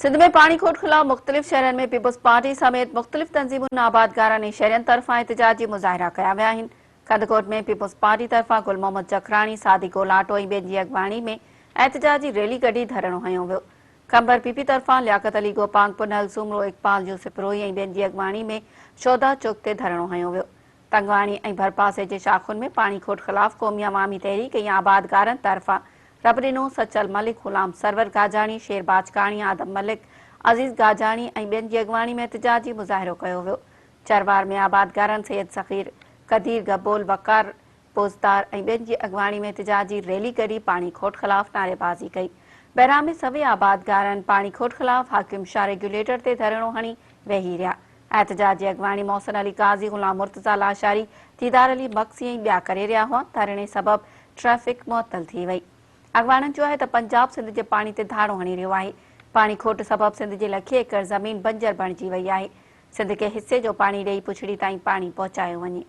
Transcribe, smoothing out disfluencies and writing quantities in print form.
سنڌ ۾ پاڻي کوٽ خلاف مختلف شهرن ۾ پيپلز پارٽي سميت مختلف تنظيمن آبادگارن ۽ شهرين طرفان احتجاجي مظاهرا ڪيا ويا آهن. ڪنڌڪوٽ ۾ پيپلز پارٽي طرفان گل محمد جکراڻي، صادق گولاٽو ۽ ٻين جي اڳواڻي ۾ احتجاجي ريلي ڪڍي ڌرڻو هنيو ويو. قمبر پي پي طرفان لياقت علي گوپانگ، پنهل سومرو، اقبال يوسف روهي ۽ ٻين جي اڳواڻي ۾ شودا چوڪ تي ڌرڻو هنيو ويو. تنگواڻي ۽ ڀرپاسي جي شاخن ۾ پاڻي کوٽ خلاف قومي عوامي تحريڪ ۽ آبادگارن طرفان ربڏنو، سچل ملڪ، غلام سرور گاجاڻي، شير باجڪاڻي، آدم ملڪ، عزيز گاجاڻي ۽ ٻين جي اڳواڻي ۾ احتجاجي مظاهرو ڪيو ويو. چروار ۾ آبادگارن سيد صغير، قدير گبول، وقار بوزدار ۽ ٻين جي اڳواڻي ۾ احتجاجي ريلي ڪڍي پاڻي کوٽ خلاف نعريبازي ڪئي. بهرام ۾ سوين آبادگارن پاڻي کوٽ خلاف حاڪم شاهه ريگيوليٽر تي ڌرڻو هڻي ويهي رهيا. احتجاج جي اڳواڻي محسن علي قاضي، غلام مرتضيٰ لاشاري، ديدار علي مگسي ۽ ٻيا ڪري رهيا هئا، ڌرڻي سبب ٽريفڪ معطل ٿي وئي. اڳواڻن چيو آهي ته پنجاب سنڌ جي پاڻي تي ڌاڙو هڻي رهيو آهي، پاڻي کوٽ سبب سنڌ جي لکين ايڪڙ زمين بنجر بڻجي وئي آهي، سنڌ کي حصي جو پاڻي ڏئي پڇڙي تائين پاڻي پهچايو وڃي.